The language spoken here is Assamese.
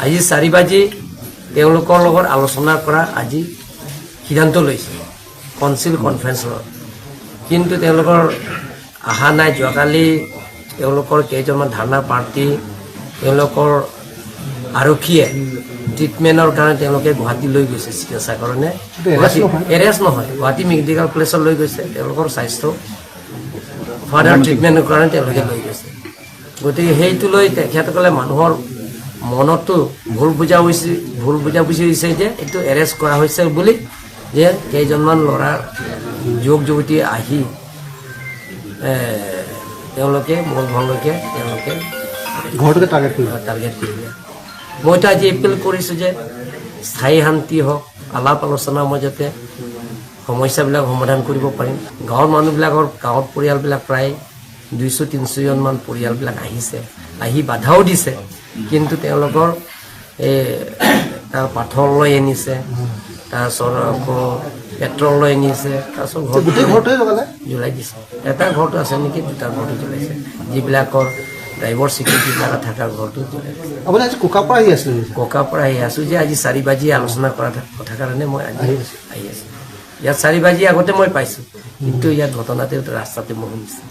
আজি 4 বাজি তেওঁলোকৰ লগত আলোচনা কৰা আজি সিদ্ধান্ত লৈছে কনচিল কনফাৰেন্সত। কিন্তু তেওঁলোকৰ অহা নাই। যোৱাকালি তেওঁলোকৰ কেইজনমান ধাৰণা পাৰ্টি, তেওঁলোকৰ আৰক্ষীয়ে ট্ৰিটমেণ্টৰ কাৰণে তেওঁলোকে গুৱাহাটী লৈ গৈছে চিকিৎসাৰ কাৰণে। এৰেষ্ট নহয়? এৰেষ্ট নহয়, গুৱাহাটী মেডিকেল কলেজত লৈ গৈছে। তেওঁলোকৰ স্বাস্থ্য ফাৰ্ডাৰ ট্ৰিটমেণ্টৰ কাৰণে তেওঁলোকে লৈ গৈছে। গতিকে সেইটো লৈ তেখেতসকলে মানুহৰ মনতো ভুল বুজা হৈছে, ভুল বুজাবুজি হৈছে যে এইটো এৰেষ্ট কৰা হৈছে বুলি, যে কেইজনমান ল'ৰা যুৱক যুৱতী আহি তেওঁলোকে মোৰ ঘৰলৈকে তেওঁলোকে ঘৰটোকে টাৰ্গেট কৰিলে। টাৰ্গেট কৰিলে। মইতো আজি এপিল কৰিছোঁ যে স্থায়ী শান্তি হওক, আলাপ আলোচনাৰ মাজতে সমস্যাবিলাক সমাধান কৰিব পাৰিম। গাঁৱৰ মানুহবিলাকৰ, গাঁৱৰ পৰিয়ালবিলাক প্ৰায় 200-300জনমান পৰিয়ালবিলাক আহিছে, আহি বাধাও দিছে। কিন্তু তেওঁলোকৰ এই তাৰ পাথৰ লৈ আনিছে, তাৰপিছত আকৌ পেট্ৰল লৈ আনিছে, তাৰপিছত ঘৰ গোটেই ঘৰটোৱে জ্বলালে? জ্বলাই দিছে। এটা ঘৰটো আছে নেকি, দুটা ঘৰটো জ্বলাইছে। যিবিলাকৰ ড্ৰাইভাৰ চিকিউৰিটিবিলাক থকা ঘৰটো জ্বলাই দিছে। আপুনি আজি কোকাৰ পৰা আহি আছিলে? ককাৰ পৰা আহি আছোঁ যে আজি 4 বাজি আলোচনা কৰা কথা কাৰণে মই আজি আহি আছে। আহি আছোঁ। ইয়াত 4 বাজি আগতে মই পাইছোঁ, কিন্তু ইয়াত ঘটনাটো ৰাস্তাতে মই শুনিছোঁ।